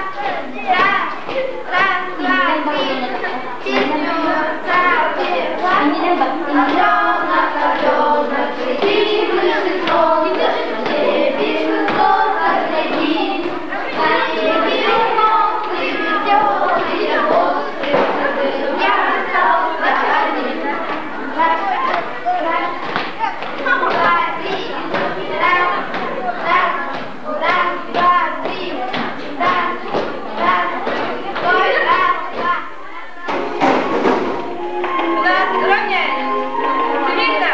Раз, раз, два, три. Песню запевать. Орленок, орленок, лети выше солнца, небе высоко гляди. На небе умолкли веселые осы, я остался один. Раз, раз, два, три. Раз, раз, раз, два, три. Раз, раз, стой, раз, два. Нас равняй. Смирно.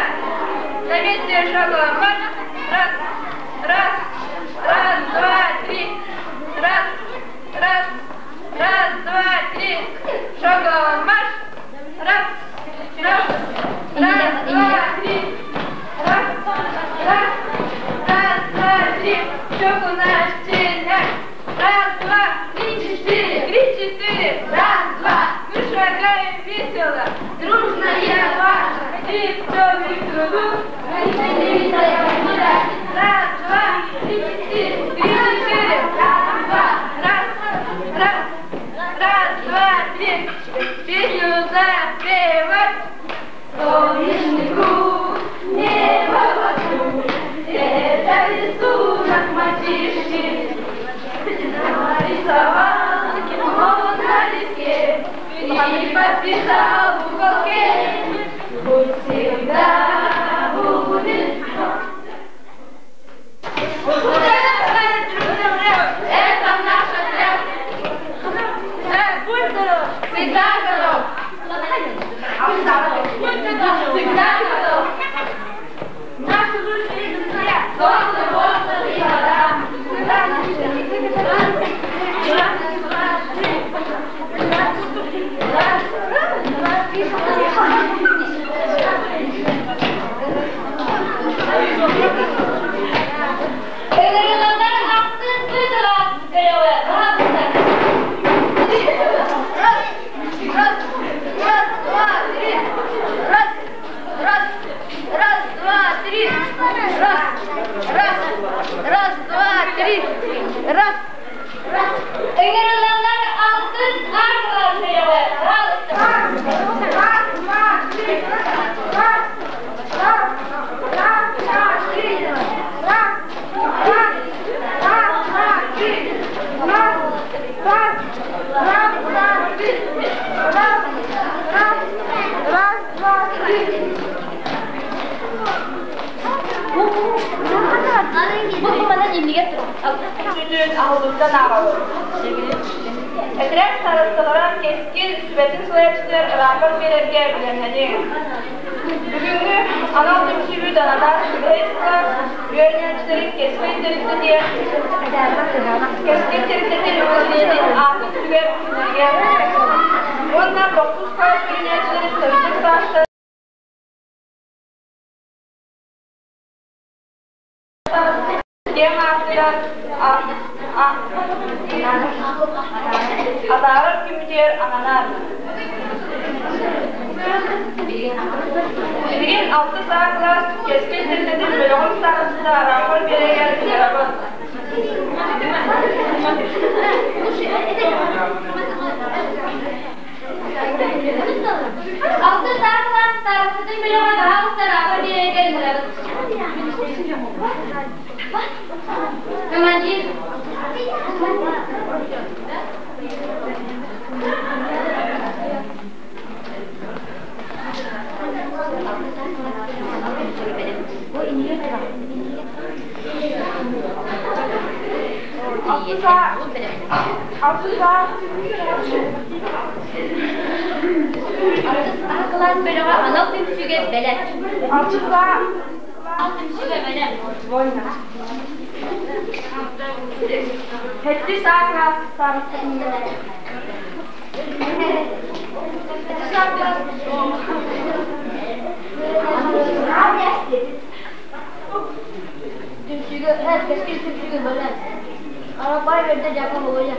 На месте шагом марш. Раз, раз, раз, два, три. Раз, раз, раз, два, три. Шагом марш. Раз, раз, раз, два, три. Раз, раз, раз, два, три. Щеку наш челяк. Раз, два, три, четыре. Три, четыре. Раз, два. Мы шагаем весело, дружно и отважно. И пчелы к труду. Раз, два, три, четыре. Три, четыре. Раз, два. Раз, раз, раз, два, три. Песню запевать. Солнечный круг, небо вокруг. Это рисунок мальчишки. Нарисовал он на листке и подписал в уголке. Пусть всегда будет. Это наш отряд. Будь здоров, всегда здоров. Будь здоров, всегда готов. Наши лучшие друзья. Солнце, воздух и вода. Раз, раз, раз, два, три. Раз, раз, два, три. Ыҥырыллар ахсыс бытылаах бөлөҕө баһаалыста. Раз, раз, раз, два, три. Раз, раз, раз, два, три. Раз, раз, раз, два, три. Раз, раз. Ыҥырыллар алтыс А кылаас бөлөҕө баһаалыста. Раз, два, три. Раз, раз, раз, два, три. Раз, раз, раз, два, три. Раз, раз, раз, два, три. Раз, раз, раз, два, три. Бу манан иннигэр Сүнүн аһылыктан ааҕабыт. Этэрээт старосталара Кэскил сүбэтин салайааччытыгар рапорт биэрэргэ бэлэмнэниҥ. Бүгүҥҥү анал түмсүүбүт ананар бэһис сыла үөрэнээччилэрин Кэскил тэрилтэтигэр Кэскил тэрилтэтин үбүлүөйүн аатын сүгэр күннэригэр уонна тохсус класс үөрэнээччилэрин сырдык саастарын киэҥ аартыгар атаарар күммүтүгэр ананар. Билигин алтыс А кылаас Кэскил тэрилтэтин бөлөҕүн старостата рапорт биэрэригэр ыҥырабын. Алтыс А кылаас старостатын бөлөҕө баһаалыста рапорт биэрэригэр ыҥырабыт. Командир. Алтыс А алтыс А Алтыс А кылаас бөлөҕө анал түмсүүгэ бэлэм. Алтыс А Анал түмсүүгэ бэлэм. Вольно. Сэттис А класс старостатын Сэттис А класс Түмсүүгэ, кэскил түмсүүгэ бэлэм. Арапай берде жака болуя.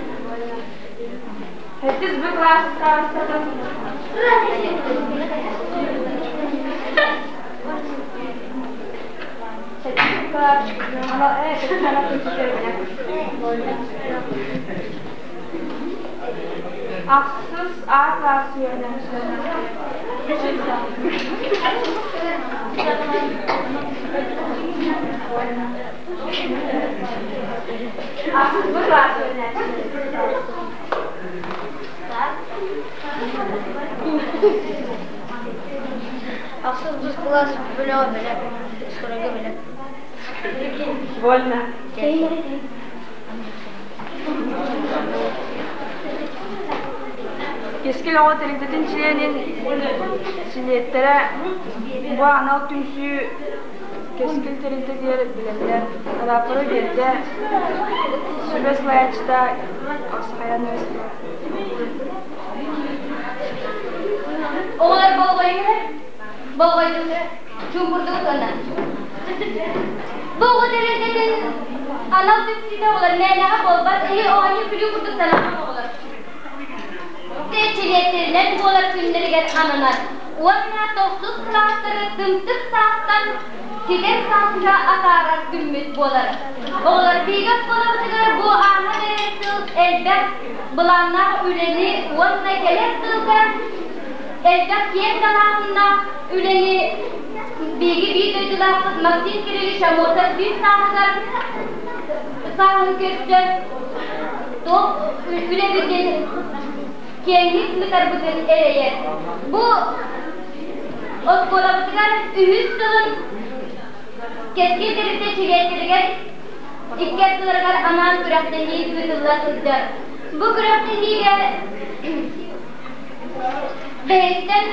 Сэттис Б класс старостатын Сэттис Б класс анал түмсүүгэ бэлэм. Вольно. Ахсыс А класс үөрэнээччилэрэ. Ахсыс Б класс үөрэнээччилэрэ. Ахсыс Б класс бөлөҕө бэлэм, стройга бэлэм. Вольно. Кэскил оҕо тэрилтэтин чилиэнин чилиэттэрэ бу анал түмсүү Кэскил тэрилтэтигэр билэллэр. Арааппары биэрдэ сүбэ салайааччыта Асхаян Өстө. Оҕолор болҕойуҥ болҕойдуҥ чуумпурдугут уонна Бу оҕо тэрилтэтин анал түмсүүтэ оҕолор мээнэҕэ буолбат, эһи оонньуу күлүү курдук санаабат оҕолор. Чилиэттэринэн буолар күннэригэр ананар уонна тохсус кылаастары тымтык саастан ситэр сааска атаарар күммүт буолар. Оҕолор биһиги оскуолабытыгар бу ааһан эрэр сыл элбэх былааннаах үлэни уонна кэлэр сылга элбэх киэҥ далааһыннаах үлэни биһиги биир дойдулаахпыт Максим Кириллович Аммосов сүүс сааһыгар сааһын көрсөн туох үлэбитин киэҥник ыытарбытын эрэйэр. Бу оскуолабытыгар үһүс сылын Кэскил тэрилтэ чилиэттэригэр икки ардыларыгар анаан күрэхтэһии ыытылла сылдьар. Бу күрэхтэһиигэ Бэһистэн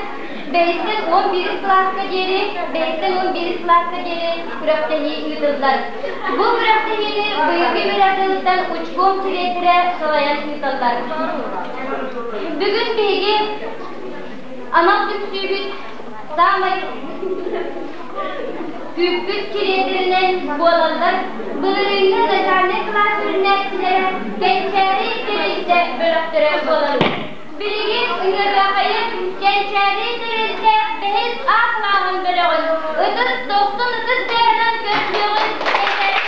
бэһистэн 11 кылааска диэри бэһистэн 11 кылааска диэри күрэхтэһии ыытыллар. Бу күрэхтэһиини быйылгы үөрэх дьылыттан учком чилиэттэрэ салайан ыыталлар. Бүгүн биһиги анал түмсүүбүт саамай күүппүт чилиэттэринэн буолаллар былырыыҥҥы начальнай кылаас үөрэнээччилэрэ Кэнчээри тэрилтэ бөлөхтөрө буолаллар. Билигин ыҥырыахайын Кэнчээри тэрилтэ бэһис А кылааһын бөлөҕүн ытыс 90 ытыс тыаһынан көрсүөҕүн Кэнчээри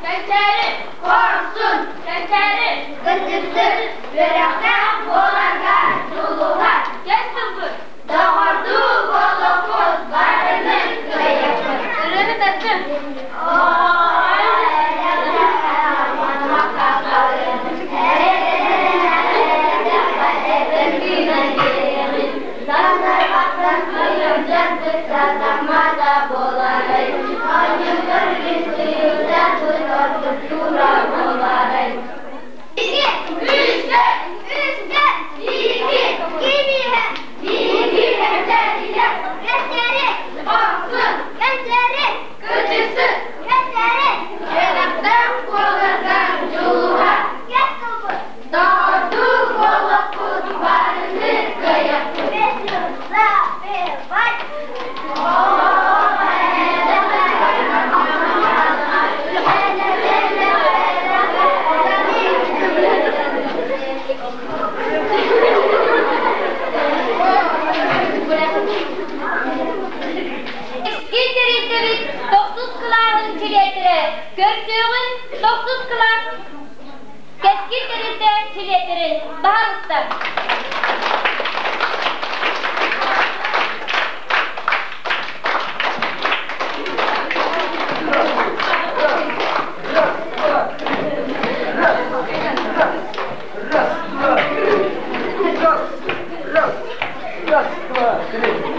Кэнчээри хорсун, кэнчээри кырдьыксыт, үөрэхтээх буоларга дьулуһар. Кэс тылбыт Доҕордуу буолуохпут, барыны кыайыахпыт. Ырыаны тардын. Икки тэрилтэбит тохсус кылааһын чилиэттэрэ көрсүөҕүн тохсус кылаас Кэскил тэрилтэ чилиэттэрин баһылыктар. Раз, два, три. Раз, раз, раз, два, три.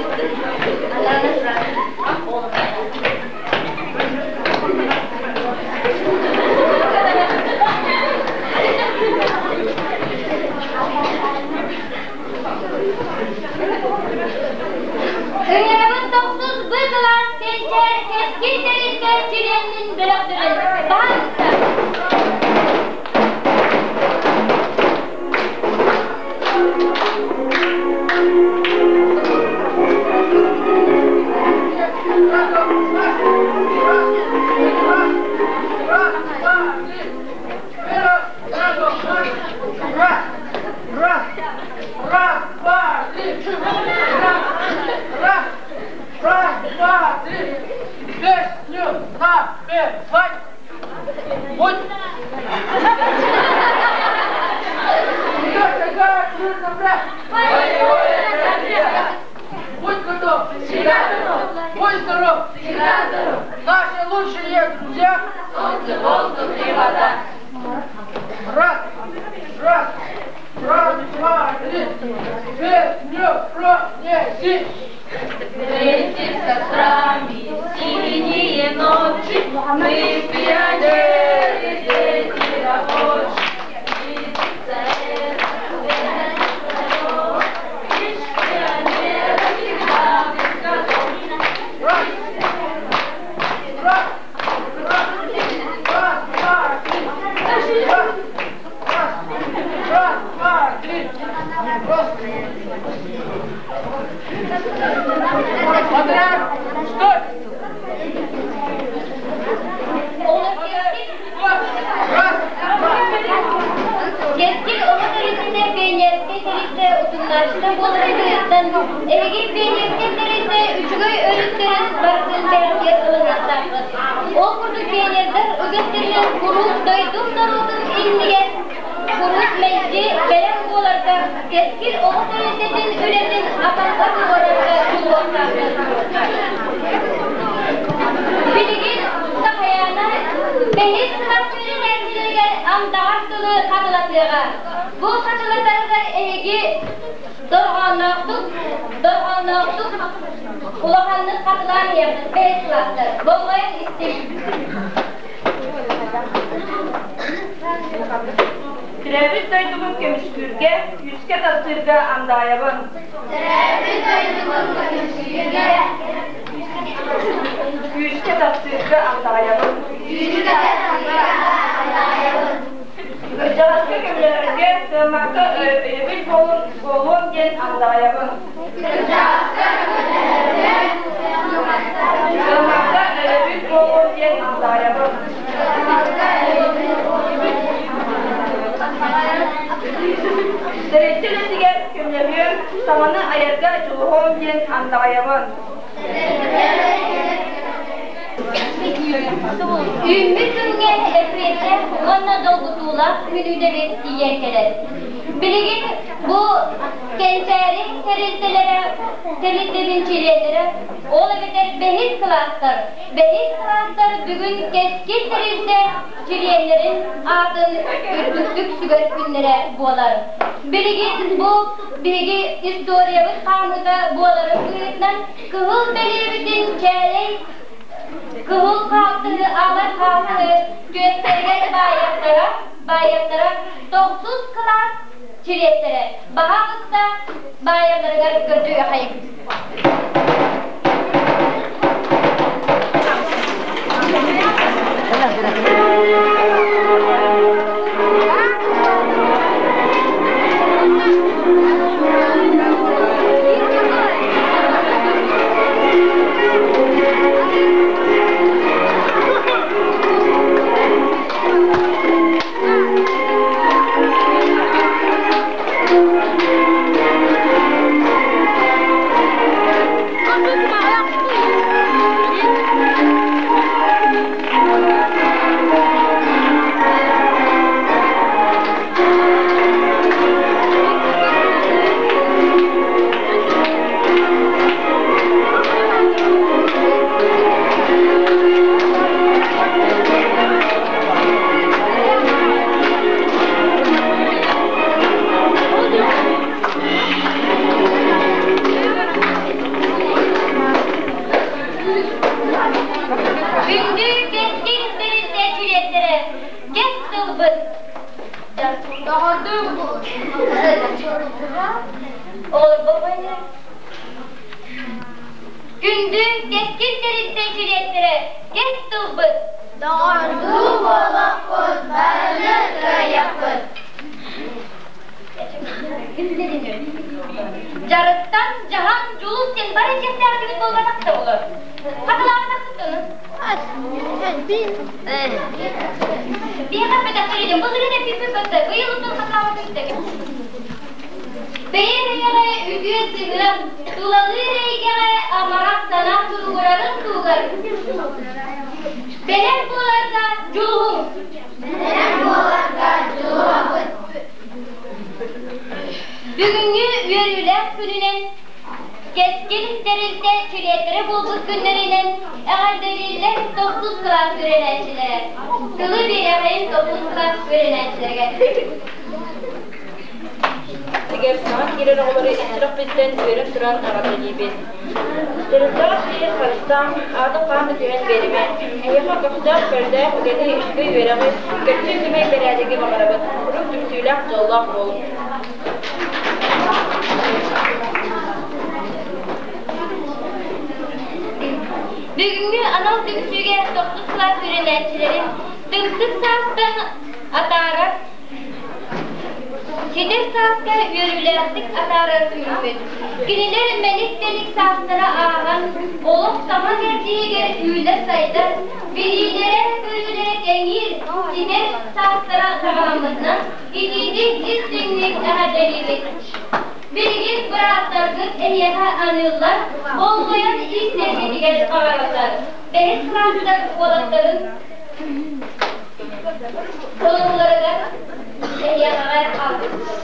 лучшие друзья? Солнце, воздух и вода. Раз, раз, раз, два, три. Песню пронеси. Вместе с кострами синие ночи мы пионеры, дети рабочие. Лишь пионеры всегда готовы. Раз, раз, раз, раз, два, три. Раз, раз, раз, два, три. Раз. Подряд. Стой. Раз, два. Кэскил оҕо тэрилтэтэ пионерскай тэрилтэ утумнааччыта буоларын быһыытынан эһиги пионерскай тэрилтэ үчүгэй өрүттэрин барытын бэйэҕитигэр ылыныахтааххыт. Ол курдук пионердар үгэстэринэн куруук дойдум норуотун иннигэр куруук мэлдьи бэлэм буоларга Кэскил оҕо тэрилтэтин үлэтин атахха туруорарга дьулуохтааххыт. Билигин Сахаяна бэһис сылаас үөрэнээччилэригэр андаҕар тылы хатылатыаҕа. Бу хатылатарыгар эһиги дорҕоонноохтук, дорҕоонноохтук улаханнык хатылаан иһэҕит бэһис кылаастар. Болҕойон истиҥ. Төрөөбүт дойдубун көмүскүүргэ, күүскэ таптыырга андаайабын. Төрөөбүт дойдубун көмүскүүргэ, Күүскэ таптыырга андаайабын. күүскэ таптыырга андаайабын. Кырдьаҕаска көмөлөһөргө, кыаммакка өйөбүл буолуом диэн андаайабын. Кырдьаҕаска көмөлөһөргө, Кыаммакка өйөбүл буолуом диэн андаайабын. кыаммакка өйөбүл буолуом. Тэрилтэ үлэтигэр көмөлөһүөм, саҥаны айарга дьулуһуом диэн андаҕайабын. Үүммүт күҥҥэ эппиэттээх уонна долгутуулаах мүнүүтэбит тиийэн кэлэр. Билигин бу Кэнчээри тэрилтэлэрэ, тэрилтэбин чилиэннэрэ, ол эбэтэр бэһис кылаастар, бэһис кылаастар бүгүн Кэскил тэрилтэ чилиэннэрин аатын үрдүктүк сүгэр күннэрэ буолар. Билигин бу биһиги историябыт хаамыыта буоларын быһыытынан кыһыл бэлиэбитин чээлэй кыһыл хаалтыһы аҕар хаалтыһы түөстэригэр баайыахтара, баайыахтара тохсус кылаас чилиэттэрэ баһаалыста баайалларыгар көрдөһүөххэйиҥ. Күндү кэскил тэрилтэ чилиэттэрэ, кэс тылбыт Күндү кэскил тэрилтэ чилиэттэрэ, кэс тылбыт Доҕордуу буолуохпут, барыны кыайыахпыт. Дьарыктан дьаһан дьулус диэн бары чэстээҕитигит буолбатах да олор. Хатылаабатахпыт Биэхэппэтэхтэридин былырыын эппиппит бытта быйыл утун хатылаабатым Бэйэ-бэйэҕэ үтүө сыһыан, тулалыыр эйгэҕэ амарах санаа туругурарын туһугар бэлэм буоларга дьулуһуҥ. Бэлэм буоларга дьулуһабыт. Бүгүҥҥү үөрүүлээх күнүнэн Кэскил тэрилтэ чилиэттэрэ буолбут күннэринэн эҕэрдэлииллэр тохсус кылаас үөрэнээччилэрэ. Тылы биэрэҕин тохсус кылаас үөрэнээччилэригэр. Тигэр саҥа киирэр оҕолору ис сүрэхпиттэн үөрэн туран эҕэрдэлиибин. Төрүттээх сири харыстаан, аатын-хаан да түһэн биэримэ. Эһиэхэ көхтөөх, көрдөөх үгэни, үчүгэй үөрэҕи, көрсүү-сэмэй бэрээдэги баҕарабыт. Куруук түмсүүлээх, дьоллоох буолуҥ. Бүгүҥҥү анал түмсүүгэ тохсус кылаас үөрэнээччилэрин тымтык саастан атаарар Ситэр сааска үөрүүлээхтик атаарар күммүт. Кинилэр мэник-тэник саастара ааһан, олох саҥа кэрдииһигэр үүнэр-сайдар, билиилэрэ-көрүүлэрэ кэҥиир, ситэр саастара саҕаламмытынан итиитик истиҥник эҕэрдэлиибит. Билигин бырааттаргыт эһиэхэ аныыллар, болҕойон истэргитигэр баҕараллар. Бэһис кылаастар уолаттарын Толорууларыгар эһиэхэҕэ хаалбыппыт.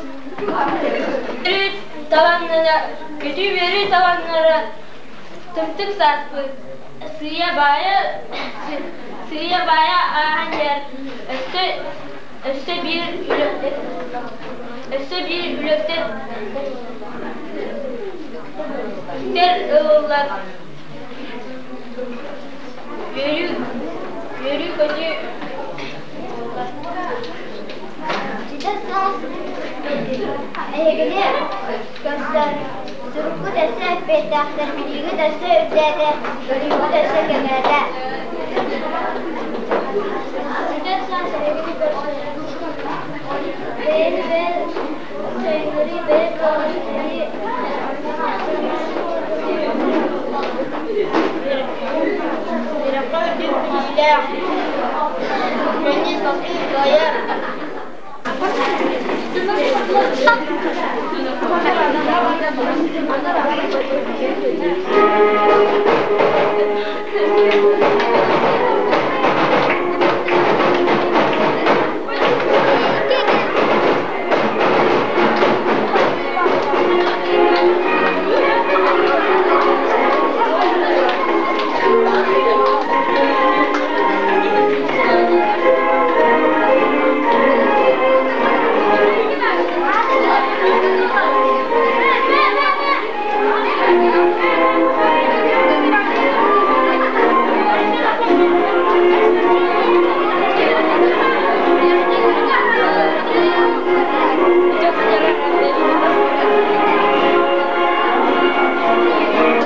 Үөрүү таланнара, күтүү үөрүү таланнара тымтык сааспыт сыыйа-баайа сыыйа-баайа ааһан иһэр өссө өссө биир өссө биир үлэттэн тэр ылыллар үөрүү үөрүү-көтүү Ситэр саас эһигини көрсөн, суруккут өссө эппиэттээхтэр, билиигит өссө үрдээтэ, көрүүгүт өссө кэҥээтэ. Ситэр саас эһигини көрсөн, бэйэни бэйэ сайыннарыы, бэйэ кыаҕын ситэрии. Үөрэххэ үрдүк билиилээх, үлэни сатыы кыайар.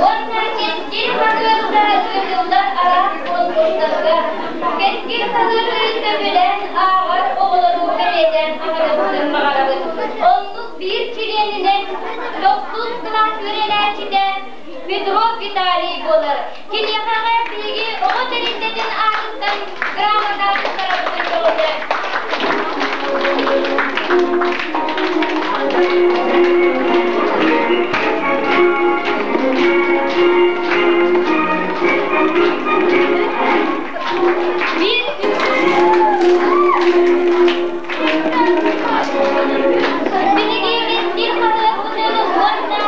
Уонна кэскил хаһыатта ыытыллар араас конкурстарга кэскил хаһыаты сөбүлээн ааҕар оҕолору бэлиэтээн аһарыахпытын баҕарабыт. Оннук биир чилиэнинэн тохсус кылаас үөрэнээччитэ Петров Виталий буолар. Киниэхэ биһиги оҕо тэрилтэтин аатыттан грамота туттарарбытын көҕүлэ. Биир Биһиги кэскил хаһыаппытын уонна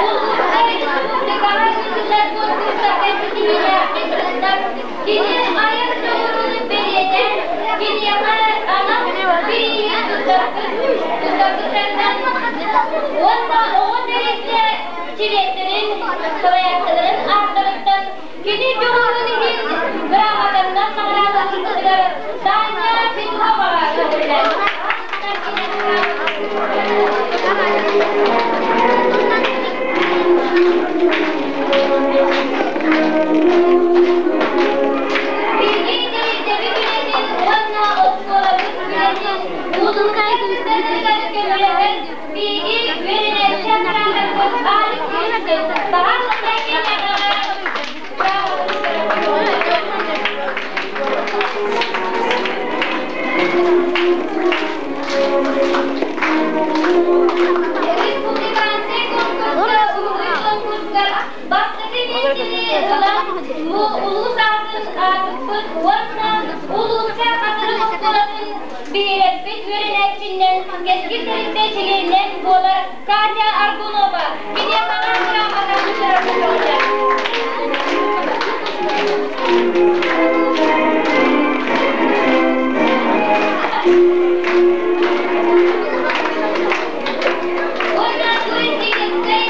улууска республикаҕа ыытыллар конкурстарга ситиһиилээхтик кыттар, кини айар дьоҕурун бэлиэтээн, киниэхэ анал бирииһи туттарбыттарынан уонна оҕо тэрилтэ чилиэттэрин, салайааччыларын ааттарыттан кини дьоҕурун иһин грамотаннан наҕараадалыыргытыгар Таня Петроваҕа көрүллэр. Биһиги тэрилтэбит үлэтин уонна оскуолабыт үлэтин улуускай күүстэригэр көмөлөһөн биһиги үөрэнээччи операторбыт Алик Юрьевич баһаалыста киниэхэҕэ Республиканскай конкурска уһуй конкурска бастакы миэстэни ылан бу улуус аатын аатыппыт уонна улууска Хатырык оскуолатын биһирэппит үөрэнээччиннэн кэскил тэрилтэ чилиэнинэн буолар Катя Аргунова киниэхэҕэ грамота. Уонна туристическай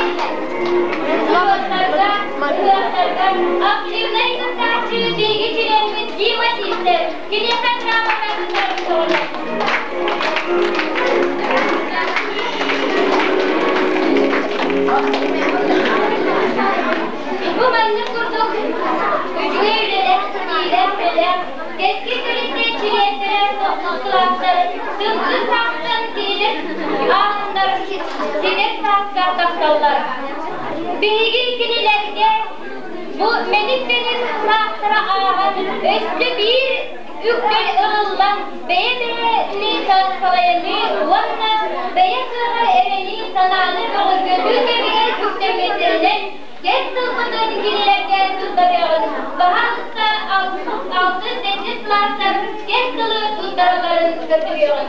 субботтарга, ыһыахтарга активнай кыттааччы биһиги чилиэммит Дима Сивцев киниэхэ грамота туттарбыт. Бу маннык курдук үчүгэй үлэлэр, ситиилэр, кэскил тэрилтэ чилиэттэрэ тохтуулаахтар, тымныы саастан кинилэр ааһыннар ситэр сааска тахсаллар. Биһиги кинилэргэ бу мэник-тэник саастара ааһан өссө биир үктэл ылыллан бэйэ-бэйэни салайыныы уонна бэйэ кыаҕар эрэнии санааны бөҕөргөтүү кэмигэр үктэммиттэринэн кэс тылбытын кинилэргэ туттарыаҕын баһаалыста алтыс сэттис кылаастар кэс тылы туттаралларын көрдөрүөҕүн.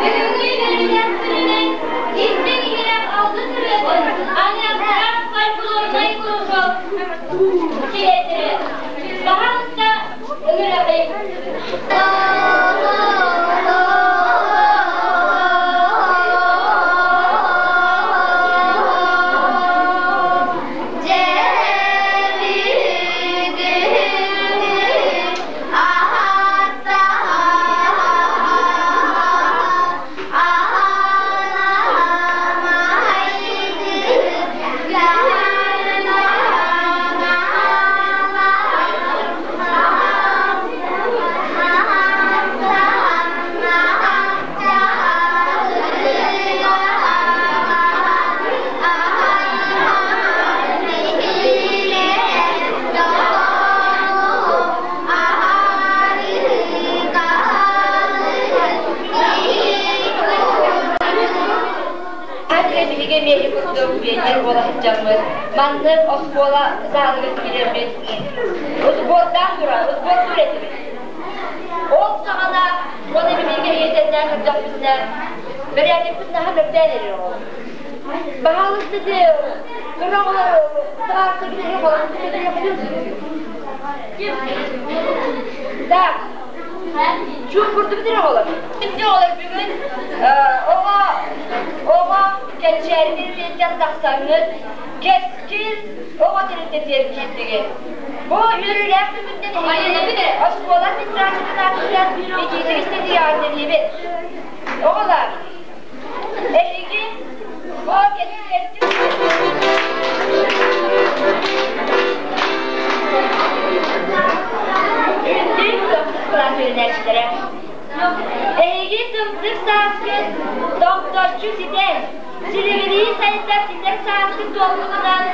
Бүгүҥҥү үөрүүлээх күнүнэн истиҥ иһирэх алгыс ырыатын Аныахтаах фольклорнай кружок чилиэттэрэ Баһаалыста ыҥырабын. Биһиги эмиэ курдук пионер буола сылдьаммыт, маннык оскуола саалыгар киирэрбит, сбордаан турар, сбордуур этибит. Ол саҕана уонна биһиги эйэтэннээн сылдьахпытына, бэрээдэкпит наһаа мөлтөөн эрэр оҕолор. Баһаалыста ити кыра оҕолор табаарыстаргын Так, чуумпурдубут эрэ оҕолор. Ити оҕолор бүгүн оҕо оҕо кэнчээри тэрилтэттэн тахсаҥҥыт кэскил оҕо тэрилтэтигэр киирдигит. Бу үөрүүлээх күммүттэн эһигини оскуола администрациятын аатыттан итиитик истэтигэ эҕэрдэлиибит. Оҕолор, эһиги бу кэскил Күндү тохсус кылаас үөрэнээччилэрэ! Эһиги тымтык сааскыт томточчу ситэн, силигилии сайдар ситэр сааскыт туолбутунан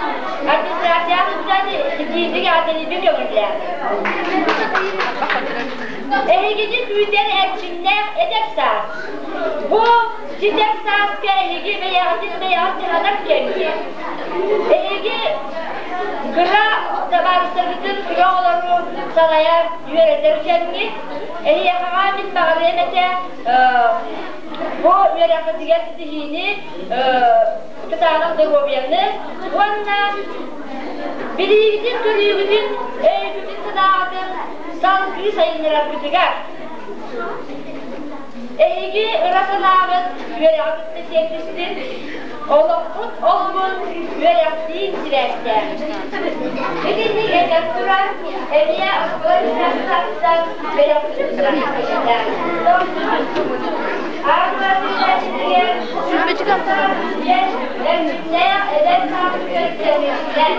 администрация туттан итиитик эҕэрдэлиирбин көҥүллээх. Эһигини күүтэр эрчимнээх эдэр саас. Бу ситэр сааска эһиги бэйэҕитин бэйэҕит дьаһанар кэмҥит. Эһиги кыра табаарыстаргытын кыра оҕолору салайар, үөрэтэр кэмҥит. Эһиэхэҕэ мин баҕарыам этэ бу үөрэххитигэр ситиһиини, кытаанах доруобуйаны уонна билиигитин, көрүүгүтүн, өйгүтүн-санааҕытын салгыы сайыннараргытыгар. Эһиги ыра санааҕыт үөрэҕи кытта сиэттистин, олоххут олугун үөрэхтиин сибээстээх. Итинник этэн туран, эмиэ оскуола үөрэхтээхтэн бэлэхтиир Эрчимнээх эдэр сааспытыгар кэлиэхтэр.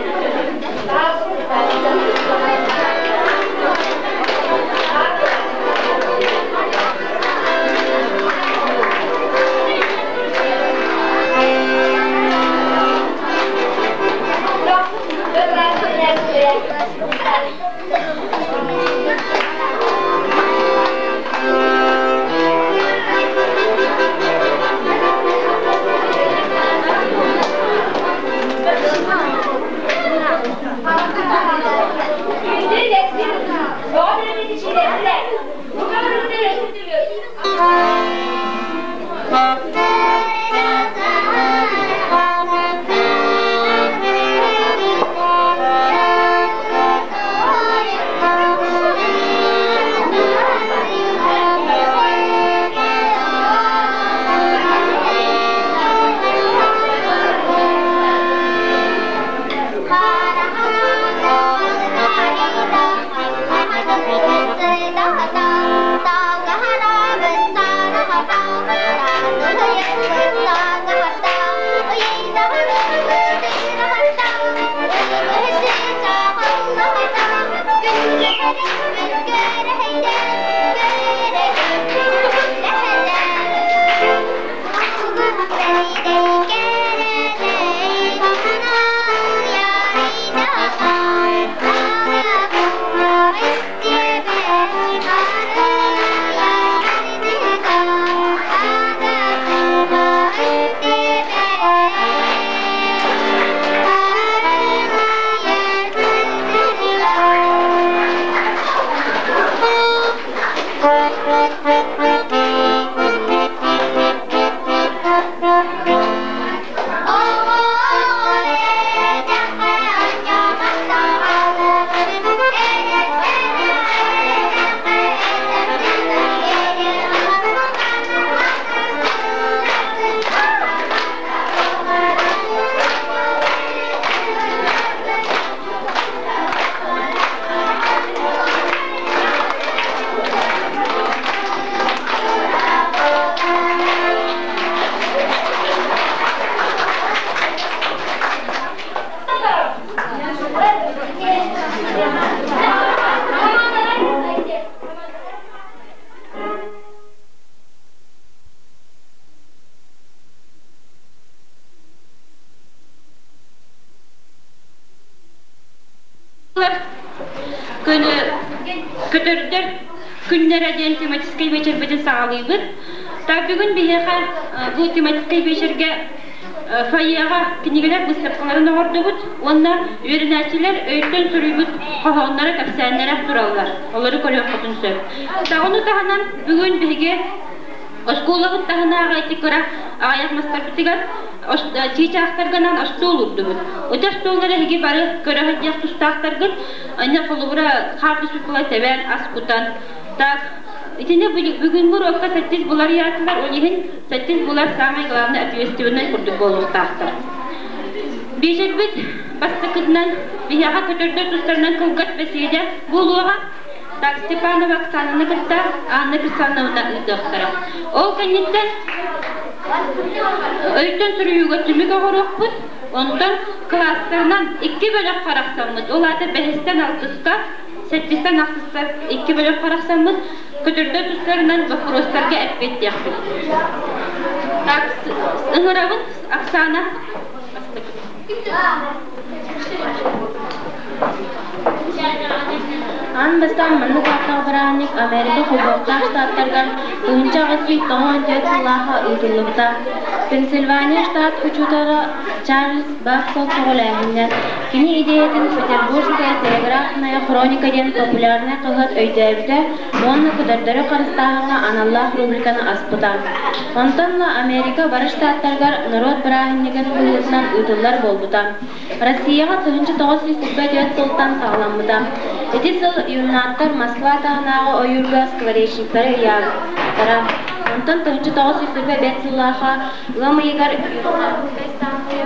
Буолар күнү көтөрдөр күннэрэ диэн тематическай вечербитин саҕалыыбыт. Так бүгүн биһиэхэ бу тематическай вечергэ фойеҕа кинигэлэр быыстапкаларын оҥордубут уонна үөрэнээччилэр өйтөн суруйбут хоһоонноро, кэпсээннэрэ тураллар. Олору көрүөххүтүн сөп. Ону таһынан бүгүн биһиги оскуолабыт таһынааҕы ити кыра аҕыйах мастарбытыгар чыычаахтаргынан остуол уурдубут. Ити остуоллары эһиги бары көрө сылдьыах тустаахтаргыт. Анна холобура хаар түспүт була тэбээн ас кутан. Так, итини бүгүҥҥү уруокка сэттис булар ыйаатылар, ол иһин сэттис булар самый главный ответственный курдук буолуохтаахтар. Биэчэрбит бастакытынан биһиэхэ көтөрдөр тустарынан кылгас бэсиэдэ буолуоҕа. Так, Степанова Оксананы кытта Анна Кирсановна ыытыахтара. Ол кэнниттэн өйтөн суруйууга түмүк оҥоруохпут. Онтон кылаастарынан икки бөлөх харахсаммыт. Ол аата бэһистэн алтыска, сэттистэн ахсыска икки бөлөх харахсаммыт. Көтөрдөр тустарынан боппуруостарга эппиэттиэхпит. Так, ыҥырабын Оксана. Аан бастаан маннык ааттаах бырааһынньык Америка Холбоһуктаах Штаттарыгар 1894 сыллаахха ыытыллыбыта. Пенсильвания штат учуутала Чарльз Бабкок көҕүлээһининэн, кини идиэйэтин Петербургская телеграфная хроника диэн популярнай хаһыат өйдөөбүтэ уонна көтөрдөрү харыстааһыҥҥа аналлаах рубриканы аспыта. Онтон ыла Америка бары штаттарыгар норуот бырааһынньыгын быһыытынан ыытыллар буолбута. Россияҕа 1924 сылтан саҕаламмыта. Ити сыл юннаттар Москва таһынааҕы ойуурга скворечниктары ыйаабыттара. Онтон 1925 сыллаахха ыам ыйыгар Юннатскай станция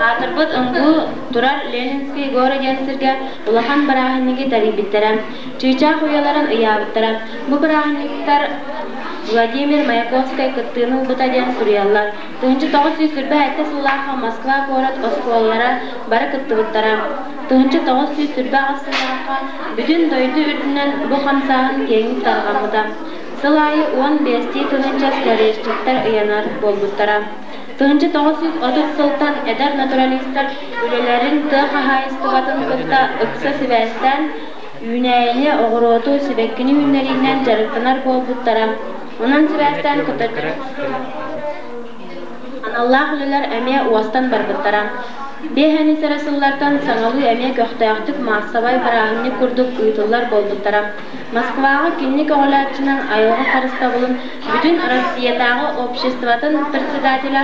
аатырбыт ымгыы турар Ленинский город диэн сиргэ улахан бырааһынньыгы тэрийбиттэрэ. Чыычаах уйаларын ыйаабыттара. Бу бырааһынньыктар Владимир Маяковскай кыттыыны ылбыта диэн суруйаллар. 1927 сыллаахха Москва куорат оскуолалара бары кыттыбыттара. 1928 сыллаахха бүтүн дойду үрдүнэн бу хамсааһын киэҥник тарҕаммыта. Сыл аайы 15 тыһыынча скворечниктар ыйанар буолбуттара. 1930 сылтан эдэр натуралистар үлэлэрин тыа хаһаайыстыбатын кытта ыкса сибээстээн үүнээйини, оҕуруоту, сибэккини үүннэриинэн дьарыктанар буолбуттара. Онон сибээстээн көтөрдөр аналлаах үлэлэр эмиэ уостан барбыттара. Биэһэни эрэ сыллартан саҥалыы эмиэ көхтөөхтүк маассабай бырааһынньык курдук ыытыллар буолбуттара. Москваҕа кинини көҕүлээччинэн айылҕа харыстабылын бүтүн Россиятааҕы обществотын председателэ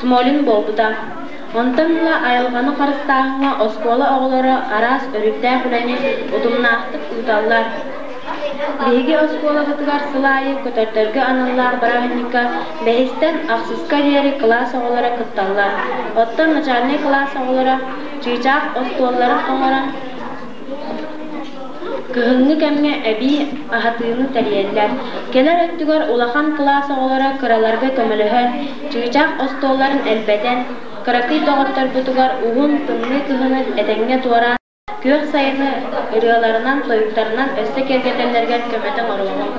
Смолин буолбута. Онтон ыла айылҕаны харыстааһыҥҥа оскуола оҕолоро араас өрүттээх үлэни утумнаахтык ыыталлар. Биһиги оскуолабытыгар сыл аайы көтөрдөргө аналлаах бырааһынньыкка бэһистэн ахсыска диэри кылаас оҕолоро кытталлар. Оттон начальнай кылаас оҕолоро чыычаах остуолларын оҥорон Кыһыҥҥы кэмҥэ эбии аһатыыны тэрийэллэр. Кэлэр өттүгэр улахан кылаас оҕолоро кыраларга көмөлөһөн, чыычаах остуолларын элбэтэн, кыракый доҕотторбутугар уһун, тымныы кыһыны этэҥҥэ туораан, күөх сайыны ырыаларынан, тойуктарынан өссө киэргэтэллэригэр көмөтө оҥоруоҕуҥ.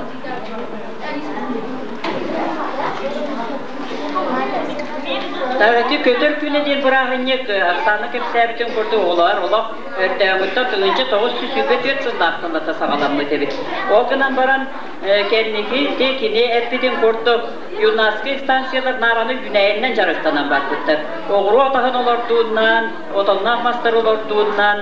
Ити көтөр күнэ диэн бырааһынньык Оксана кэпсээбитин курдук оҕолор олох өрдөөҕүттэн 1924 сыллаахтан саҕаламмыт эбит. Ол гынан баран кэнники ити кини эппитин курдук юнацкай станциялар наараны үүнээйинэн дьарыктанан барбыттар. Оҕуруот аһын олордууннан, отонноох мастары олордууннан,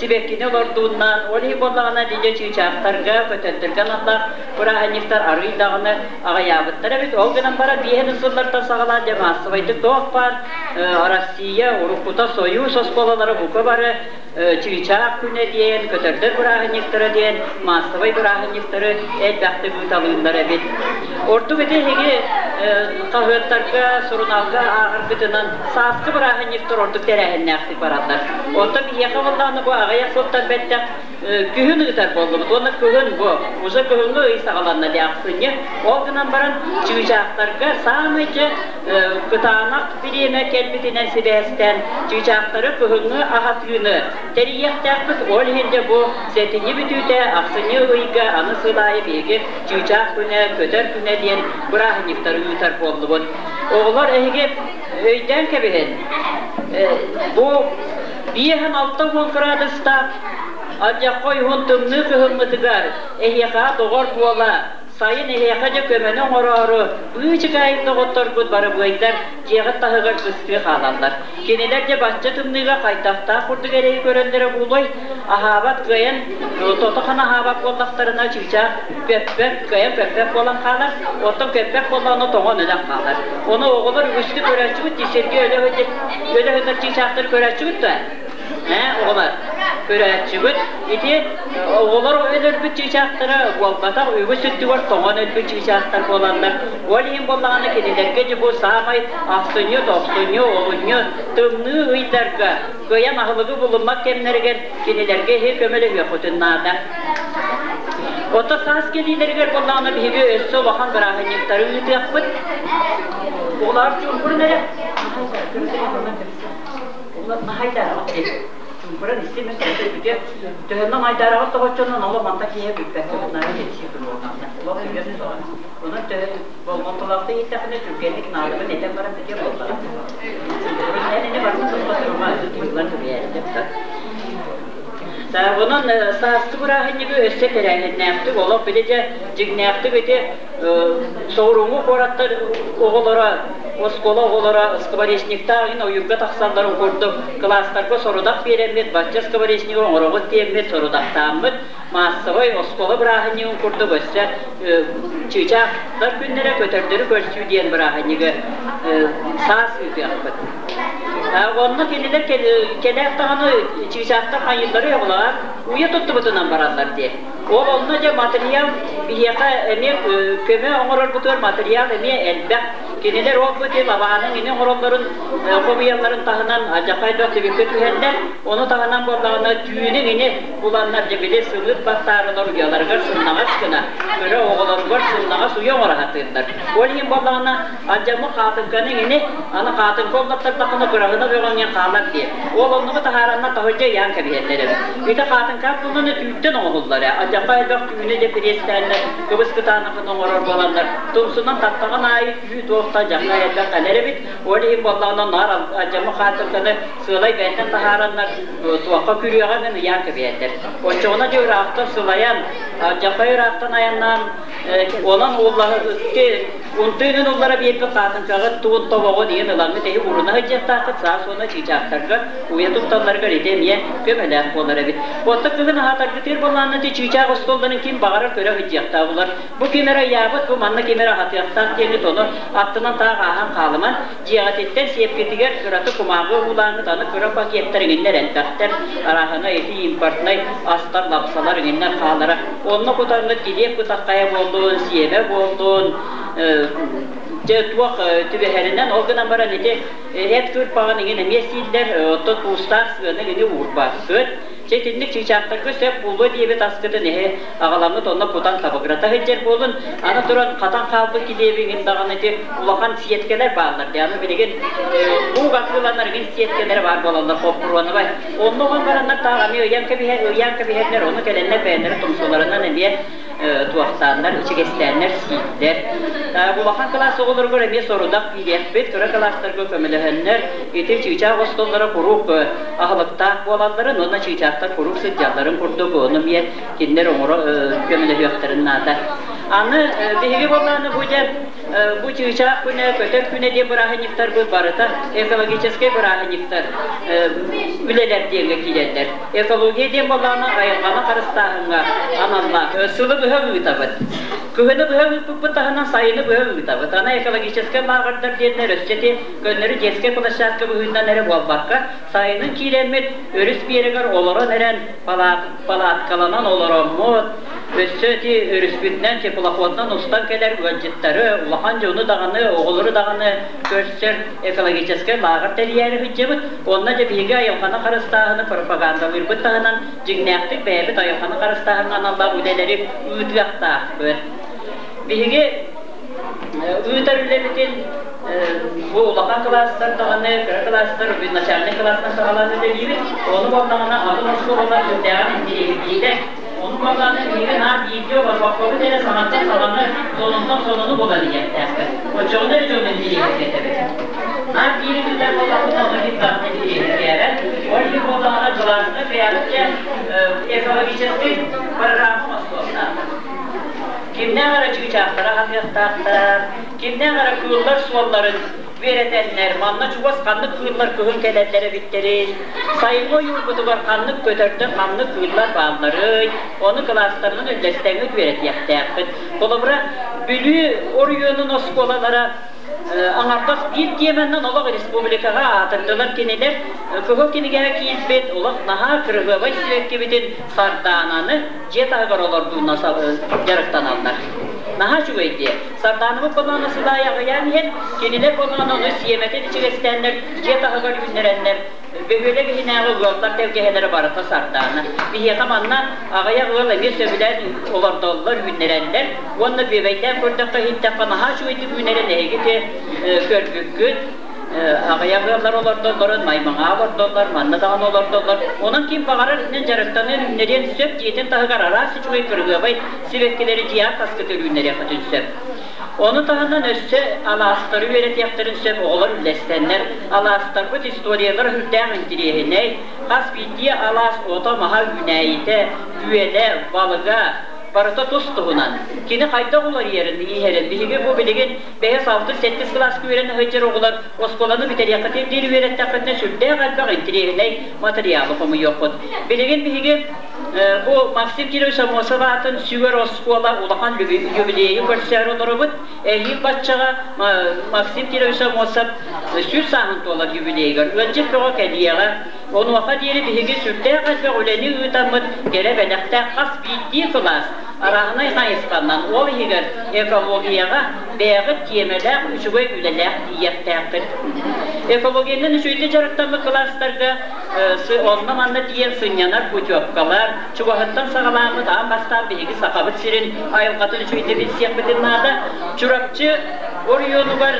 сибэккини олордууннан, ол иһин буоллаҕына дьэ чыычаахтарга, көтөрдөргө аналлаах бырааһынньыктар арыый даҕаны аҕыйаабыттар эбит. Ол гынан баран биэһин сыллартан саҕалаан дьэ маассабайдык туох баар Россия уруккута Союз оскуолалара бука бары чыычаах күнэ диэн, көтөрдөр бырааһынньыктара диэн маассабай бырааһынньыктары элбэхтик ыыталыыллар эбит. Ордук ити эһиги хаһыаттарга, сурунаалга ааҕаргытынан сааскы бырааһынньыктар ордук тэрээһиннээхтик бараллар. Оттон биһиэхэ буоллаҕына бу аҕыйах сылтан бэттэх күһүн ыытар буоллубут уонна кыһын бу уже кыһыҥҥы ый саҕаланна дии ахсынньы. Ол гынан баран чыычаахтарга саамай дьэ кытаанах бириэмэ кэлбитинэн сибээстээн чыычаахтары кыһыҥҥы аһатыыны тэрийиэхтээхпит. Ол иһин дьэ бу сэтинньи бүтүүтэ ахсынньы ыйга аны сыл аайы биһиги чыычаах күнэ, көтөр күнэ диэн бырааһынньыктары ыытар буоллубут. Оҕолор эһиги өйдөөн кэбиһин. Бу 5-6 кыраадыстаах. Алдьархай уһун тымныы кыһыммытыгар эһиэхэ доҕор буола, сайын эһиэхэ дьэ көмөнү оҥороору быычыкаайык доҕотторгут барыбыайдар дьиэҕит таһыгар кыстыы хаалаллар. Кинилэр дьэ бачча тымныыга хайдахтаах курдук эрэйи көрөллөрө буолуой? Аһаабат кыайан тото-хана аһаабат буоллахтарына чыычаах көппөт, кыайан көппөт буолан хаалар, оттон көппөт буоллаҕына тоҥон өлөн хаалар. Ону оҕолор үгүстүк көрөөччүгүт дии, сиргэ өлө өлө сытар чыычаахтары көрөөччүгүт дуо? Ээ, оҕолор, көрөөччүгүт ити оҕолор өлөрбүт чыычаахтара буолбатах, үгүс өттүгэр тоҥон өлбүт чыычаахтар буоланнар, ол иһин буоллаҕына кинилэргэ дьэ бу саамай ахсынньы, тохсунньу, олунньу тымныы ыйдарга кыайан аһылыгы булуммат кэмнэригэр кинилэргэ иһи көмөлөһүөххүтүн наада. Ото саас кэлиилэригэр буоллаҕына биһиги өссө улахан бырааһынньыктары ыытыахпыт. Оҕолоор чуумпурун эрэ. Чуумпуран истимэ бүтүө. Төһөннөн айдаараҕа тоҕоччонон олох манта киһи бүппэт туһунан кэпсии туруорганна. Олох үгүс суоҕа. Онон төһө болҕомтолоохтук ииттэххинэ түргэнник наадабын этэн баран бүтүө буоллаҕа. Чуумпурун эн ини барытын туспа турума тыыллан кэбиһээри Онон сааскы бырааһынньыгы өссө тэрээһиннээхтик, олох били дьэ дьиҥнээхтик ити соҕурууҥҥу куораттар оҕолоро, оскуола оҕолоро скворечниктаах иһин ойуурга тахсалларын курдук кылаастарга сорудах биэрэммит, бачча скворечнигы оҥороҕут диэммит сорудахтааммыт, маассабай оскуола бырааһынньыгын курдук өссө чыычаахтар күннэрэ көтөрдөрү көрсүү диэн бырааһынньыгы саас ыытыахпыт. Онно кинилэр кэлээт даҕаны чыычаахтар хайыыллары оҕолоро уйа туттубутунан бараллар диэ. Ол онно дьэ матырыйаал биһиэхэ эмиэ көмө оҥорорбутугар матырыйаал эмиэ элбэх. Кинилэр ол бу ити лабааны ини оҥороллорун хомуйалларын таһынан алдьархай да түбүккэ түһэллэр. Ону таһынан буоллаҕына түүнү ини буланнар дьэ били сымыыт баттаарылар уйаларыгар сымнаҕас гына кыра оҕолоругар сымнаҕас уйа оҥоро сатыыллар. Ол иһин буоллаҕына Алдьаммыт хаатыҥканы ини, аны хаатыҥка оллоттордоххуна кыраһына бөҕөҥҥө хаалар диэ. Ол оннугу таһаараннар таһырдьа ыйаан кэбиһэллэр эбит. Ити хаатыҥкаат буллуна түүттэн оҥоһуллар ээ. Алдьархай элбэх түүнү дьэ кириэстээннэр кыбыс кытаанахын оҥорор буоланнар, тумсунан таттаҕын аайы түү туох да алдьархай элбэх кэлэр эбит. Ол иһин буоллаҕына наар алдьаммыт хаатыҥканы сыалай бэйэтин таһаараннар туохха күрүөҕэ гын ыйаан кэбиһэллэр. Оччоҕуна дьэ ыраахтан сылайан, алдьархай ыраахтан айаннаан, онон Унтыыгын уллара биэрбит хаатыҥкаҕыт тугун тобоҕун иһин ылаҥҥыт эһи уруна сылдьыахтааххыт саас уонна чыычаахтарга уйа тутталларыгар ити эмиэ көмөлөөх буолар эбит. Оттон кыһын аһатаргытыыр буоллаҕына ити чыычаах остуолларын ким баҕарар көрө сылдьыахтаах булар. Бу ким эрэ ыйаабыт, бу манна ким эрэ аһатыахтаах диэҥҥит ону аттынан таах ааһан хаалыман, дьиэҕититтэн сиэпкитигэр кыраты кумааҕы уулааҥҥыт аны кыра пакеттар иҥиннэр элбэхтэр, арааһына ити импортнай астар, лапсалар иҥиннэр хаалара. Онно кутаҥҥыт килиэп кытаххайа буоллун, сиэмэ буоллун, дьэ туох түбэһэринэн, ол гынан баран ити эт кыырпаҕын иҥин эмиэ сииллэр, оттон туустаах сыаны ини уурбаккыт. Чэ итинник чыычаахтарга сөп буолуо диэбит аскытын эһи аҕаламмыт онно кутан табыгырата сылдьар буолун. Аны туран хатан хаалбыт килиэби иҥин даҕаны ити улахан сиэткэлэр бааллар дии. Аны билигин луук атыыланар иҥин сиэткэлэрэ баар буолаллар хоппуруонабай. Онно оҕон бараннар таах эмиэ ыйан кэбиһэр, ыйаан кэбиһэллэр, ону кэлэннэр бэйэлэрэ тумсуларынан эмиэ туохтааннар, ичигэстээннэр сииллэр. Улахан кылаас оҕолоругар эмиэ сорудах биэриэхпит, кыра кылаастарга көмөлөһөннөр, ити чыычаах остуоллара куруук аһылыктаах буолалларын уонна чыычаахтар куруук сылдьалларын курдук ону эмиэ кинилэр оҥоро көмөлөһүөхтэрин наада. Аны биһиги буоллааны бу дьэ бу чыычаах күнэ, көтөр күнэ диэн бырааһынньыктарбыт барыта экологическай бырааһынньыктар үлэлэр диэҥҥэ киирэллэр. Экология диэн буоллаҕына айылҕаны харыстааһыҥҥа аналлаах. Сылы быһа ыытабыт. Кыһыны быһа ыыппыппыт таһынан сайыны быһа ыытабыт. Аны экологическай лааҕырдар диэннэр өссө ити көннөрү детскай площадка быһыытынан эрэ буолбакка, сайынын киирэммит өрүс биэрэгэр олорон эрэн палаткаланан олороммут, өссө ити өрүспүтүнэн теплоходунан устан кэлэр ыалдьыттары, улахан дьону даҕаны, оҕолору даҕаны көрсөр экологическай лааҕыр тэрийээри сылдьабыт. Онно дьэ биһиги айылҕаны харыстааһыны пропагандалыырбыт таһынан дьиҥнээхтик бэйэбит айылҕаны харыстааһыҥҥа аналлаах үлэлэри ыытыахтаахпыт. Биһиги ыытар үлэбитин бу улахан кылаастар даҕаны, кыра кылаастар начальнай кылаастан саҕалаан үлэлиибит. Ону буоллаҕына атын оскуолалар сүрдээҕин интириэһиргииллэр. Ону буоллаҕына биһиги наар бииргэ олорбоккобут эрэ саҥаттан саҥаны, сонунтан сонуну булан иһиэхтээхпит. Оччоҕуна эрэ дьон интириэһиргэтэбит. Наар биири ыытар буоллахпытына ону ким даҕаны интириэһиргээбэт. Ол иһин буоллаҕына кылааска бэйэҕит дьэ Экологическай программа оҥостуохтааххыт. Кимнээх эрэ чыычаахтара аһатыахтаахтар, кимнээх эрэ кыыллар суолларын үөрэтэннэр, манна чугас ханнык кыыллар кыһын кэлэллэр эбиттэрин, сайыҥҥы ойуурбутугар ханнык көтөрдөр, ханнык кыыллар баалларый, ону кылаастарынан үллэстэҥҥит үөрэтиэхтээххит. Холобура, Бүлүү оройуонун оскуолалара аҥардас биир тиэмэннэн олох республикаҕа аатырдылар кинилэр кыһыл кинигэҕэ киирбит олох наһаа кырыһыабай сибэккибитин сардаананы дьиэ таһыгар олордуунна дьарыктаналлар. Наһаа үчүгэй дии. Сардаанабыт болоно сылаайа аҕыйаан иһэн, кинилэр болоно ону сиэмэтин ичигэстээннэр дьиэ таһыгар үүннэрэннэр Бөһүөлэк иһинээҕи ыаллар тэлгэһэлэрэ барыта сардаана. Биһиэхэ манна аҕыйах ыал эмиэ сөбүлээн олордоллор, үүннэрэллэр уонна бүөбэйдээн көрдөххө иһиттэххэ наһаа үчүгэйдик үүнэрин эһиги те көрбүккүт. Аҕыйах ыаллар олордоллорун, Маймаҥаа олордоллор, манна даҕаны олордоллор. Онон ким баҕарар итинэн дьарыктаныан, үүннэриэн сөп, дьиэтин таһыгар араас үчүгэй кырыһыабай сибэккилэри дьиэҕэ таскытыр үүннэриэххитин сөп. Ону таһынан өссө алаастары үөрэтиэхтэрин сөп оҕолор үллэстэннэр, алаастарбыт историялара сүрдээх интириэһинэй, хас биирдии алаас ото-маһа үүнээйитэ, күөлэ, балыга барыта тус-туһунан. Кини хайдах уларыйарын, иһэрин биһиги бу билигин бэһис, алтыс, сэттис кылааска үөрэнэ сылдьар оҕолор оскуоланы бүтэриэххитин диэри үөрэттэххитинэ сүрдээх элбэх интириэһинэй матырыйаалы хомуйуоххут. Билигин биһиги Бу Максим Кирович Аммосов аатын сүгэр оскуола улахан юбилейы көрсөөрү олоробут. Эһиил баччаҕа Максим Кирович Аммосов 100 сааһын туолар юбилейыгар ыалдьыт бөҕө кэлиэҕэ. Онуоха диэри биһиги сүрдээх элбэх үлэни ыытаммыт кэрэ бэлэхтээх хас биирдии кылаас арааһынай хайысханнан, ол иһигэр экологияҕа бэйэҕит тиэмэлээх үчүгэй үлэлээх тиийиэхтээххит. Экологиянан үчүгэйдик дьарыктаммыт кылаастарга онно-манна тиийэн сынньанар путевкалар, чугаһыттан саҕалааммыт аан бастаан биһиги Сахабыт сирин айылҕатын үчүгэйдик билсиэхпитин наада. Чурапчы оройуонугар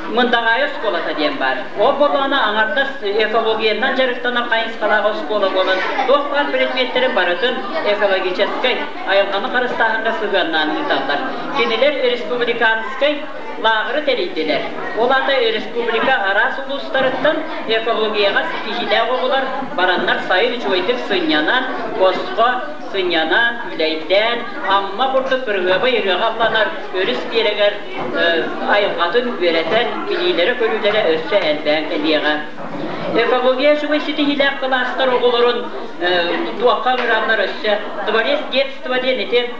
Мындаҕаайы оскуолата диэн баар. Ол буоллаҕына аҥардас экологиянан дьарыктанар хайысхалаах оскуола буолан, туох баар предметтэрин барытын экологическай, айылҕаны харыстааһыҥҥа сыһыаннаан ыыталлар. Кинилэр республиканскай лааҕыры тэрийдилэр. Ол аата республика араас улуустарыттан экологияҕа ситиһиилээх оҕолор бараннар сайын үчүгэйдик сынньанан, босхо сынньанан, үлэйдээн, Амма курдук кырыһыабай ырыаҕа ылланар өрүс биэрэгэр айылҕатын үөрэтэн, билиилэрэ-көрүүлэрэ өссө элбээн кэлиэҕэ. Экология үчүгэй ситиһиилээх кылаастар оҕолорун туохха ыҥыраллар өссө Дворец детства диэн ити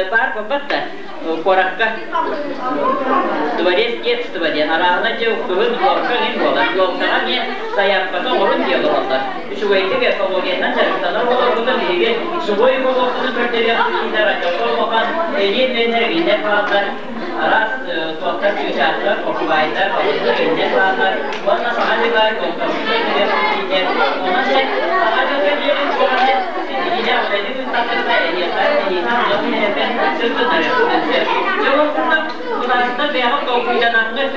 баар буолбат да куоракка Дворец детства диэн арааһына дьэ кыһын елка иҥин буолар елкаҕа эмиэ сайаапката оҥорун диэн олороллор үчүгэйдик экологиянан дьарыктанар оҕолорбутун биһиги живой уголокпутун көрдөрүөхпүт радиока улахан элиэн үөннэр бааллар араас туохтар чыычаахтар попугайдар балыктар иҥнэр бааллар уонна саҥа дьылга елкабытын көрдөрүөхпүт онон дьэ саҥа дьылга диэри туоханы ситиһиилээх үлэни ыыттаххытына эһиэхэ эһиэхэ дьон иһэрбэр сырдынарыаххытын сөп дьэ ол курдук кылаастар бэйэҕит толкуйданаммыт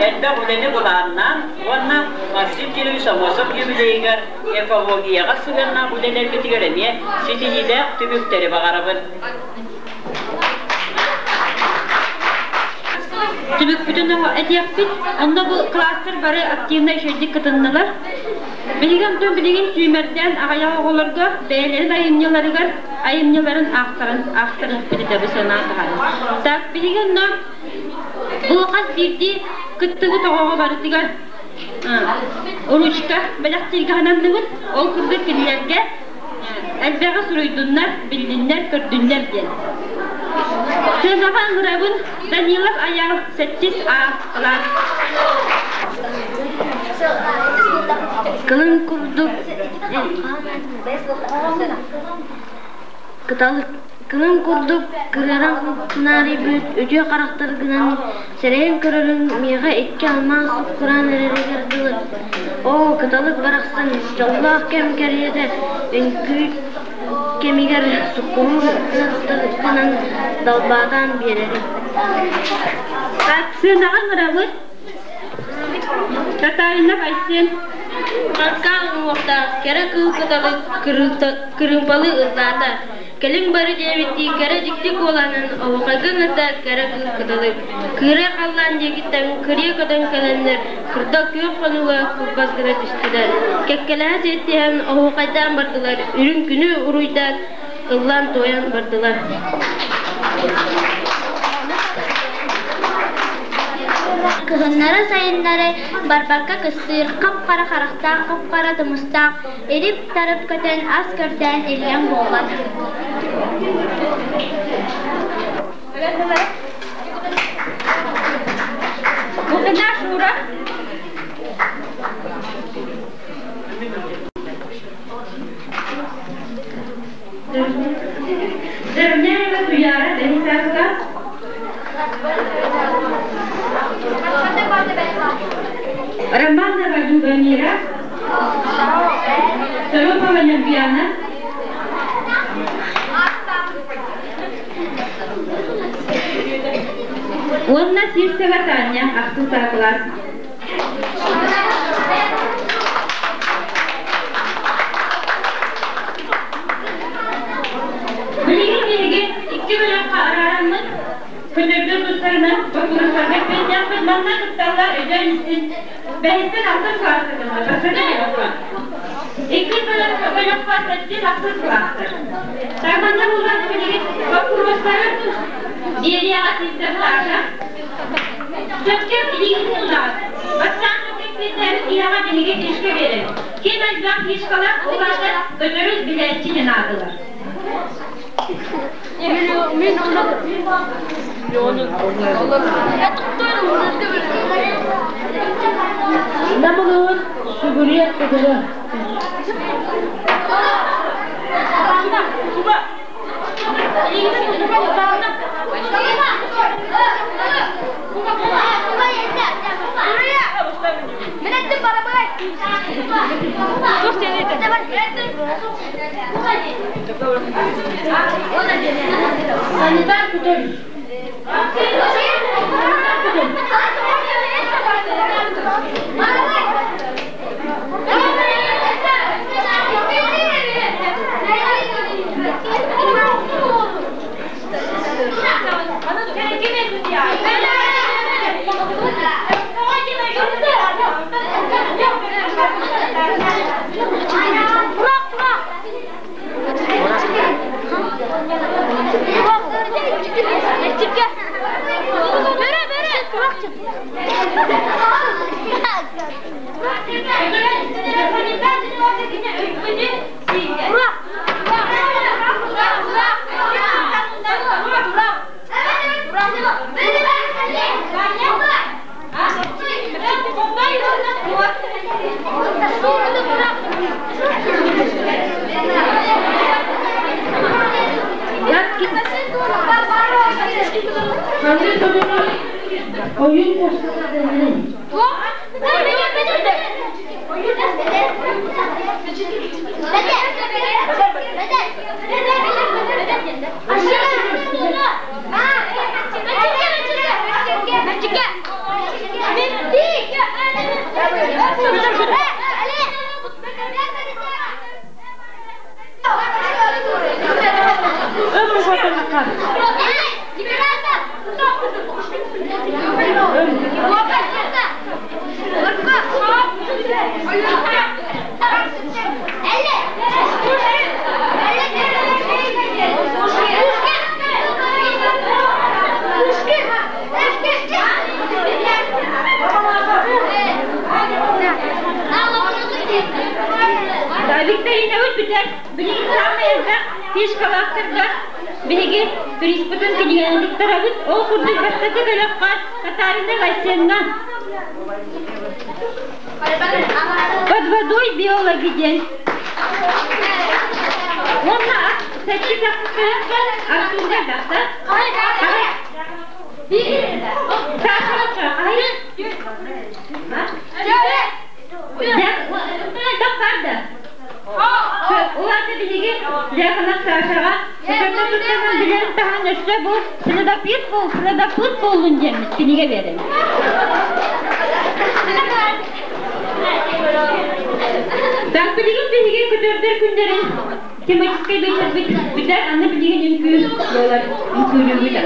элбэх үлэни былааннаан уонна Максим Кирович Аммосов юбилейыгар экологияҕа сыһыаннаах үлэлэрбитигэр эмиэ ситиһиилээх түмүктэри баҕарабын. Түмүкпүтүн этиэхпит. Онно бу кластер бары активно үчүгэйдик кытыннылар. Биһиги онтон билигин сүүмэрдээн аҕыйах оҕолорго бэйэлэрин айымньыларыгар айымньыларын аахтаран аахтарыахпыт этэ бу санаа таһааран. Так, биһиги онно бу хас биирдии кыттыбыт оҕоҕо барытыгар ручка бэлэхтииргэ ананныбыт. Ол курдук кинилэргэ элбэҕи суруйдуннар, биллиннэр, көрдүннэр диэн. Сыанаҕа ыҥырабын Данилов Айаал, сэттис А кылаас. Кылын курдук кыталык кылын курдук кырыаран тунаарыйбыт үтүө харахтаргынан Сэрэйэн көрөрүҥ, миэхэ икки алмаас суккураан эрэригэр дылы. Оо, кыталык барахсан, дьоллоох кэм кэриэтэ үҥкүү кэмигэр суккуһуу гынан далбаатаан биэрэриҥ. Сыанаҕа ыҥырабыт Татаринов Айсен. Харкаах уҥуохтаах кэрэ кыыл кыталык кырыымпалыы ыллаата. Кэлиҥ бары диэбиттии кэрэ дьикти куолаһынан оһуохайга ыҥырда кэрэ кыыл кыталык. Кыырай халлаан диэкиттэн кырыйа көтөн кэлэннэр кырдал күөх хонууга кылбас гына түстүлэр. Кэккэлэһэ сиэттиһэн оһуохайдаан бардылар, үрүҥ күнү уруйдаан ыллаан-туойан бардылар. Кыһыннары-сайыннары барбакка кыстыыр хап-хара харахтаах, хап-хара тумустаах, ирип-тарып көтөн ас көрдөөн иллэҥ буолбат. Лукина Шура. Деревняева Туяра, Денисовка. Романова Любомира. Торопова Нюрбияна. Уонна Сивцева Таня, ахсыс А класс. Билигин биһиги икки бөлөххө араараммыт көтөрдөр тустарынан боппуруостарга эппиэттээхпит. Манна кытталлар өйдөөн истин бэһистэн алтыс кылаастарга бастакы бөлөххө. Иккис бөлөххө сэттис ахсыс кылаастар. Манна булан билигин боппуруостары биэриэҕэ Сивцева Саша. Сөпкө билигин ыллаҕыт. Бастаан сөпкө киһиэхэ биһиги фишка биэрэбит. Ким элбэх фишкалаах ол аата көтөрүн билээччи диэн аатылар. Намылыын сүгүрүйэр көтөрө. Санитар көтөр. Ханнык көтөрү ойуун куоската дэнэрий? Викторинабыт бүтэр. Билигин саамай элбэх фишкалаахтарга биһиги туриспытын кинигэни туттарабыт. Ол курдук бастакы бөлөххө Татарина Васенна Под водой биологи диэн. Уонна сэттис ахсыс Артурга тахса. Саша Элбэх Улаата биһиги Дьяконов Сашаҕа көтөрдө туттаран билэрин таһынан өссө бу следопыт буол, следопыт буоллун диэммит кинигэ биэрэбит. Так, билигин биһиги көтөрдөр күннэрин тематическай биэчэрбит бүтэр, аны билигин үҥкүү буолар, үҥкүүлүүбүт.